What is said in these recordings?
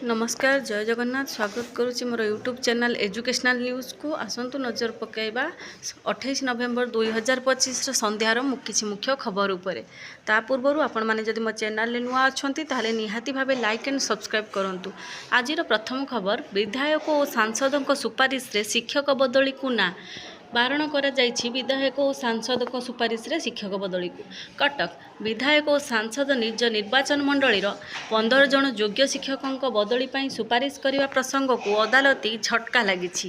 ନମସ୍କାର, ଜୟ ଜଗନ୍ନାଥ। ସ୍ୱାଗତ କରୁଛି ମୋର ୟୁଟ୍ୟୁବ୍ ଚ୍ୟାନେଲ୍ ଏଜୁକେସନାଲ୍ ନ୍ୟୁଜ୍କୁ। ଆସନ୍ତୁ ନଜର ପକାଇବା 28 ନଭେମ୍ବର 2025ର ସନ୍ଧ୍ୟାର କିଛି ମୁଖ୍ୟ ଖବର ଉପରେ। ତା ପୂର୍ବରୁ ଆପଣମାନେ ଯଦି ମୋ ଚ୍ୟାନେଲରେ ନୂଆ ଅଛନ୍ତି, ତାହେଲେ ନିହାତି ଭାବେ ଲାଇକ୍ ଆଣ୍ଡ ସବସ୍କ୍ରାଇବ୍ କରନ୍ତୁ। ଆଜିର ପ୍ରଥମ ଖବର, ବିଧାୟକ ଓ ସାଂସଦଙ୍କ ସୁପାରିଶରେ ଶିକ୍ଷକ ବଦଳିକୁ ନା। ବାରଣ କରାଯାଇଛି ବିଧାୟକ ଓ ସାଂସଦଙ୍କ ସୁପାରିଶରେ ଶିକ୍ଷକ ବଦଳିକୁ। କଟକ, ବିଧାୟକ ଓ ସାଂସଦ ନିଜ ନିର୍ବାଚନ ମଣ୍ଡଳୀର 15 ଜଣ ଯୋଗ୍ୟ ଶିକ୍ଷକଙ୍କ ବଦଳି ପାଇଁ ସୁପାରିଶ କରିବା ପ୍ରସଙ୍ଗକୁ ଅଦାଲତି ଝଟକା ଲାଗିଛି।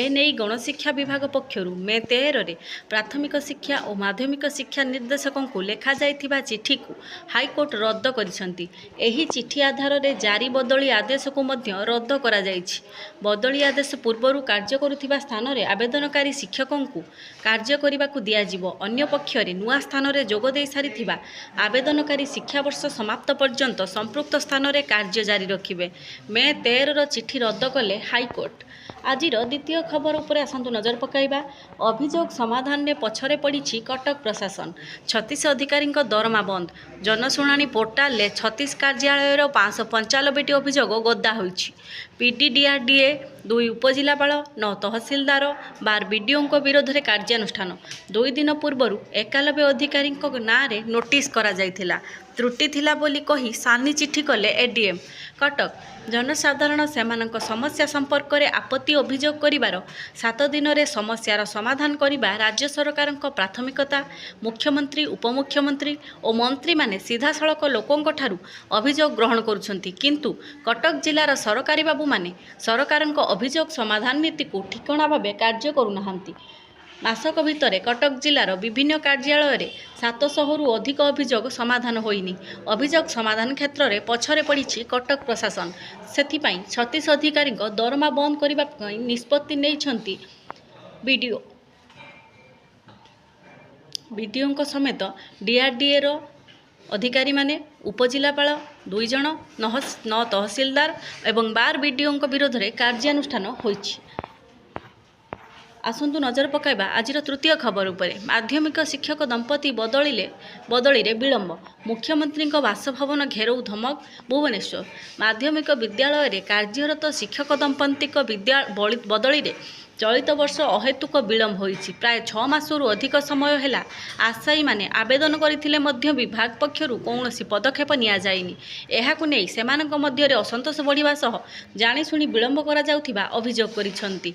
ଏନେଇ ଗଣଶିକ୍ଷା ବିଭାଗ ପକ୍ଷରୁ ମେ 13ରେ ପ୍ରାଥମିକ ଶିକ୍ଷା ଓ ମାଧ୍ୟମିକ ଶିକ୍ଷା ନିର୍ଦ୍ଦେଶକଙ୍କୁ ଲେଖାଯାଇଥିବା ଚିଠିକୁ ହାଇକୋର୍ଟ ରଦ୍ଦ କରିଛନ୍ତି। ଏହି ଚିଠି ଆଧାରରେ ଜାରି ବଦଳି ଆଦେଶକୁ ମଧ୍ୟ ରଦ୍ଦ କରାଯାଇଛି। ବଦଳି ଆଦେଶ ପୂର୍ବରୁ କାର୍ଯ୍ୟ କରୁଥିବା ସ୍ଥାନରେ ଆବେଦନକାରୀ ଶିକ୍ଷକଙ୍କୁ କାର୍ଯ୍ୟ କରିବାକୁ ଦିଆଯିବ। ଅନ୍ୟପକ୍ଷରେ ନୂଆ ସ୍ଥାନରେ ଯୋଗ ଦେଇସାରିଥିବା ଆବେଦନକାରୀ ଶିକ୍ଷାବର୍ଷ ସମାପ୍ତ ପର୍ଯ୍ୟନ୍ତ ସମ୍ପୃକ୍ତ ସ୍ଥାନରେ କାର୍ଯ୍ୟ ଜାରି ରଖିବେ। ମେ 13ର ଚିଠି ରଦ୍ଦ କଲେ ହାଇକୋର୍ଟ। ଆଜିର ଦ୍ୱିତୀୟ ଖବର ଉପରେ ଆସନ୍ତୁ ନଜର ପକାଇବା। ଅଭିଯୋଗ ସମାଧାନରେ ପଛରେ ପଡ଼ିଛି କଟକ ପ୍ରଶାସନ, 36 ଅଧିକାରୀଙ୍କ ଦରମା ବନ୍ଦ। ଜନଶୁଣାଣି ପୋର୍ଟାଲରେ 36 କାର୍ଯ୍ୟାଳୟର 595ଟି ଅଭିଯୋଗ ଗଦା ହୋଇଛି। ପିଡି ଡିଆର୍ଡିଏ, ଦୁଇ ଉପଜିଲ୍ଲାପାଳ, ନଅ ତହସିଲଦାର, 12 ବିଡିଓଙ୍କ ବିରୋଧରେ କାର୍ଯ୍ୟାନୁଷ୍ଠାନ। 2 ଦିନ ପୂର୍ବରୁ 91 ଅଧିକାରୀଙ୍କ ନାଁରେ ନୋଟିସ୍ କରାଯାଇଥିଲା। ତ୍ରୁଟି ଥିଲା ବୋଲି କହି ସାନି ଚିଠି କଲେ ଏଡିଏମ୍। କଟକ, ଜନସାଧାରଣ ସେମାନଙ୍କ ସମସ୍ୟା ସମ୍ପର୍କରେ ଆପତ୍ତି ଅଭିଯୋଗ କରିବାର 7 ଦିନରେ ସମସ୍ୟାର ସମାଧାନ କରିବା ରାଜ୍ୟ ସରକାରଙ୍କ ପ୍ରାଥମିକତା। ମୁଖ୍ୟମନ୍ତ୍ରୀ, ଉପମୁଖ୍ୟମନ୍ତ୍ରୀ ଓ ମନ୍ତ୍ରୀମାନେ ସିଧାସଳଖ ଲୋକଙ୍କଠାରୁ ଅଭିଯୋଗ ଗ୍ରହଣ କରୁଛନ୍ତି। କିନ୍ତୁ କଟକ ଜିଲ୍ଲାର ସରକାରୀ ବାବୁମାନେ ସରକାରଙ୍କ ଅଭିଯୋଗ ସମାଧାନ ନୀତିକୁ ଠିକଣା ଭାବେ କାର୍ଯ୍ୟ କରୁନାହାନ୍ତି। ମାସକ ଭିତରେ କଟକ ଜିଲ୍ଲାର ବିଭିନ୍ନ କାର୍ଯ୍ୟାଳୟରେ 700ରୁ ଅଧିକ ଅଭିଯୋଗ ସମାଧାନ ହୋଇନି। ଅଭିଯୋଗ ସମାଧାନ କ୍ଷେତ୍ରରେ ପଛରେ ପଡ଼ିଛି କଟକ ପ୍ରଶାସନ। ସେଥିପାଇଁ 36 ଅଧିକାରୀଙ୍କ ଦରମା ବନ୍ଦ କରିବା ପାଇଁ ନିଷ୍ପତ୍ତି ନେଇଛନ୍ତି ବିଡିଓ। ବିଡିଓଙ୍କ ସମେତ ଡିଆର୍ଡିଏର ଅଧିକାରୀମାନେ, ଉପଜିଲ୍ଲାପାଳ ଦୁଇ ଜଣ, ନଅ ତହସିଲଦାର ଏବଂ 12 ବିଡିଓଙ୍କ ବିରୋଧରେ କାର୍ଯ୍ୟାନୁଷ୍ଠାନ ହୋଇଛି। ଆସନ୍ତୁ ନଜର ପକାଇବା ଆଜିର ତୃତୀୟ ଖବର ଉପରେ। ମାଧ୍ୟମିକ ଶିକ୍ଷକ ଦମ୍ପତି ବଦଳିରେ ବିଳମ୍ବ, ମୁଖ୍ୟମନ୍ତ୍ରୀଙ୍କ ବାସଭବନ ଘେରାଉ ଧମକ। ଭୁବନେଶ୍ୱର, ମାଧ୍ୟମିକ ବିଦ୍ୟାଳୟରେ କାର୍ଯ୍ୟରତ ଶିକ୍ଷକ ଦମ୍ପତିଙ୍କ ବଦଳିରେ ଚଳିତ ବର୍ଷ ଅହେତୁକ ବିଳମ୍ବ ହୋଇଛି। ପ୍ରାୟ 6 ମାସରୁ ଅଧିକ ସମୟ ହେଲା ଆଶାୟୀମାନେ ଆବେଦନ କରିଥିଲେ ମଧ୍ୟ ବିଭାଗ ପକ୍ଷରୁ କୌଣସି ପଦକ୍ଷେପ ନିଆଯାଇନି। ଏହାକୁ ନେଇ ସେମାନଙ୍କ ମଧ୍ୟରେ ଅସନ୍ତୋଷ ବଢ଼ିବା ସହ ଜାଣିଶୁଣି ବିଳମ୍ବ କରାଯାଉଥିବା ଅଭିଯୋଗ କରିଛନ୍ତି।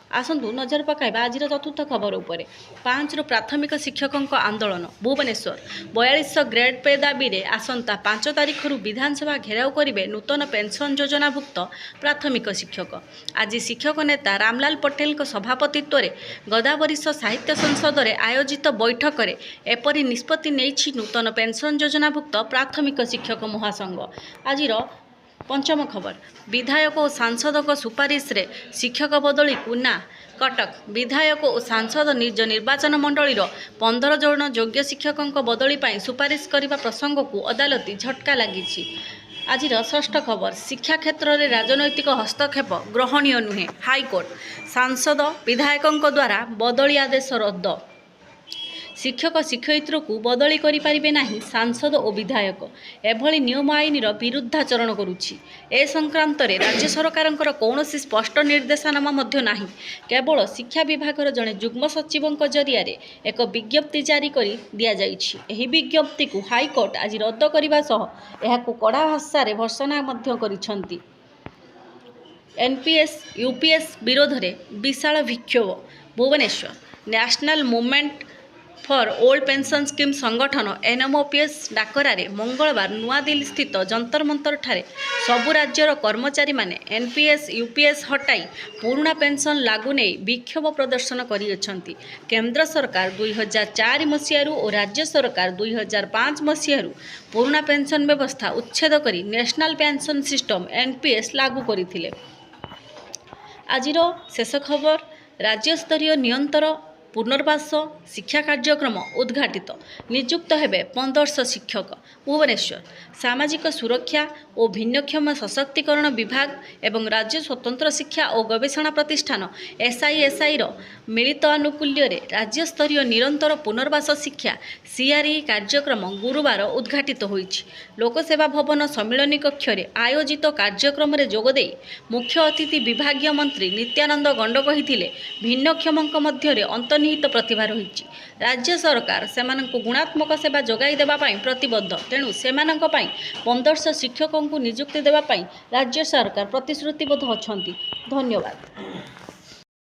ଆସନ୍ତୁ ନଜର ପକାଇବା ଆଜିର ଚତୁର୍ଥ ଖବର ଉପରେ। ପାଞ୍ଚରୁ ପ୍ରାଥମିକ ଶିକ୍ଷକଙ୍କ ଆନ୍ଦୋଳନ। ଭୁବନେଶ୍ୱର, 4200 ଗ୍ରେଡ୍ ପେ ଦାବିରେ ଆସନ୍ତା 5 ତାରିଖରୁ ବିଧାନସଭା ଘେରାଉ କରିବେ ନୂତନ ପେନ୍ସନ୍ ଯୋଜନାଭୁକ୍ତ ପ୍ରାଥମିକ ଶିକ୍ଷକ। ଆଜି ଶିକ୍ଷକ ନେତା ରାମଲାଲ ପଟେଲଙ୍କ ସଭାପତିତ୍ୱରେ ଗୋଦାବରୀଶ ସାହିତ୍ୟ ସଂସଦରେ ଆୟୋଜିତ ବୈଠକରେ ଏପରି ନିଷ୍ପତ୍ତି ନେଇଛି ନୂତନ ପେନ୍ସନ୍ ଯୋଜନାଭୁକ୍ତ ପ୍ରାଥମିକ ଶିକ୍ଷକ ମହାସଂଘ। ଆଜିର ପଞ୍ଚମ ଖବର, ବିଧାୟକ ଓ ସାଂସଦଙ୍କ ସୁପାରିଶରେ ଶିକ୍ଷକ ବଦଳିକୁ ନା। କଟକ, ବିଧାୟକ ଓ ସାଂସଦ ନିଜ ନିର୍ବାଚନ ମଣ୍ଡଳୀର 15 ଜଣ ଯୋଗ୍ୟ ଶିକ୍ଷକଙ୍କ ବଦଳି ପାଇଁ ସୁପାରିଶ କରିବା ପ୍ରସଙ୍ଗକୁ ଅଦାଲତି ଝଟକା ଲାଗିଛି। ଆଜିର ଷଷ୍ଠ ଖବର, ଶିକ୍ଷା କ୍ଷେତ୍ରରେ ରାଜନୈତିକ ହସ୍ତକ୍ଷେପ ଗ୍ରହଣୀୟ ନୁହେଁ, ହାଇକୋର୍ଟ। ସାଂସଦ ବିଧାୟକଙ୍କ ଦ୍ୱାରା ବଦଳି ଆଦେଶ ରଦ୍ଦ। ଶିକ୍ଷକ ଶିକ୍ଷୟିତ୍ରୀଙ୍କୁ ବଦଳି କରିପାରିବେ ନାହିଁ ସାଂସଦ ଓ ବିଧାୟକ। ଏଭଳି ନିୟମ ଆଇନର ବିରୁଦ୍ଧାଚରଣ କରୁଛି। ଏ ସଂକ୍ରାନ୍ତରେ ରାଜ୍ୟ ସରକାରଙ୍କର କୌଣସି ସ୍ପଷ୍ଟ ନିର୍ଦ୍ଦେଶନାମା ମଧ୍ୟ ନାହିଁ। କେବଳ ଶିକ୍ଷା ବିଭାଗର ଜଣେ ଯୁଗ୍ମ ସଚିବଙ୍କ ଜରିଆରେ ଏକ ବିଜ୍ଞପ୍ତି ଜାରି କରି ଦିଆଯାଇଛି। ଏହି ବିଜ୍ଞପ୍ତିକୁ ହାଇକୋର୍ଟ ଆଜି ରଦ୍ଦ କରିବା ସହ ଏହାକୁ କଡ଼ା ଭାଷାରେ ଭର୍ତ୍ସନା ମଧ୍ୟ କରିଛନ୍ତି। ଏନ୍ପିଏସ୍ ୟୁପିଏସ୍ ବିରୋଧରେ ବିଶାଳ ବିକ୍ଷୋଭ। Bhubaneswar, National Movement for Old Pension Scheme ସଂଗଠନ ଏନ୍ଏମ୍ଓପିଏସ୍ ଡାକରାରେ ମଙ୍ଗଳବାର ନୂଆଦିଲ୍ଲୀ ସ୍ଥିତ ଯନ୍ତର ମନ୍ତରଠାରେ ସବୁ ରାଜ୍ୟର କର୍ମଚାରୀମାନେ ଏନ୍ପିଏସ୍ ୟୁପିଏସ୍ ହଟାଇ ପୁରୁଣା ପେନ୍ସନ୍ ଲାଗୁ ନେଇ ବିକ୍ଷୋଭ ପ୍ରଦର୍ଶନ କରିଅଛନ୍ତି। କେନ୍ଦ୍ର ସରକାର 2004 ମସିହାରୁ ଓ ରାଜ୍ୟ ସରକାର 2005 ମସିହାରୁ ପୁରୁଣା ପେନ୍ସନ୍ ବ୍ୟବସ୍ଥା ଉଚ୍ଛେଦ କରି ନ୍ୟାସନାଲ୍ ପେନ୍ସନ୍ ସିଷ୍ଟମ୍ ଏନ୍ପିଏସ୍ ଲାଗୁ କରିଥିଲେ। ଆଜିର ଶେଷ ଖବର, ରାଜ୍ୟସ୍ତରୀୟ ନିରନ୍ତର ପୁନର୍ବାସ ଶିକ୍ଷା କାର୍ଯ୍ୟକ୍ରମ ଉଦ୍ଘାଟିତ। ନିଯୁକ୍ତ ହେବେ 1500 ଶିକ୍ଷକ। ଭୁବନେଶ୍ୱର, ସାମାଜିକ ସୁରକ୍ଷା ଓ ଭିନ୍ନକ୍ଷମ ସଶକ୍ତିକରଣ ବିଭାଗ ଏବଂ ରାଜ୍ୟ ସ୍ୱତନ୍ତ୍ର ଶିକ୍ଷା ଓ ଗବେଷଣା ପ୍ରତିଷ୍ଠାନ ଏସ୍ଆଇଏସ୍ଆଇର ମିଳିତ ଆନୁକୂଲ୍ୟରେ ରାଜ୍ୟସ୍ତରୀୟ ନିରନ୍ତର ପୁନର୍ବାସ ଶିକ୍ଷା ସିଆର୍ଇ କାର୍ଯ୍ୟକ୍ରମ ଗୁରୁବାର ଉଦ୍ଘାଟିତ ହୋଇଛି। ଲୋକସେବା ଭବନ ସମ୍ମିଳନୀ କକ୍ଷରେ ଆୟୋଜିତ କାର୍ଯ୍ୟକ୍ରମରେ ଯୋଗଦେଇ ମୁଖ୍ୟ ଅତିଥି ବିଭାଗୀୟ ମନ୍ତ୍ରୀ ନିତ୍ୟାନନ୍ଦ ଗଣ୍ଡ କହିଥିଲେ, ଭିନ୍ନକ୍ଷମଙ୍କ ମଧ୍ୟରେ ଅନ୍ତର୍ନିହିତ ପ୍ରତିଭା ରହିଛି। ରାଜ୍ୟ ସରକାର ସେମାନଙ୍କୁ ଗୁଣାତ୍ମକ ସେବା ଯୋଗାଇ ଦେବା ପାଇଁ ପ୍ରତିବଦ୍ଧ। ତେଣୁ ସେମାନଙ୍କ ପାଇଁ 1500 ଶିକ୍ଷକଙ୍କୁ ନିଯୁକ୍ତି ଦେବା ପାଇଁ ରାଜ୍ୟ ସରକାର ପ୍ରତିଶ୍ରୁତିବଦ୍ଧ ଅଛନ୍ତି। ଧନ୍ୟବାଦ।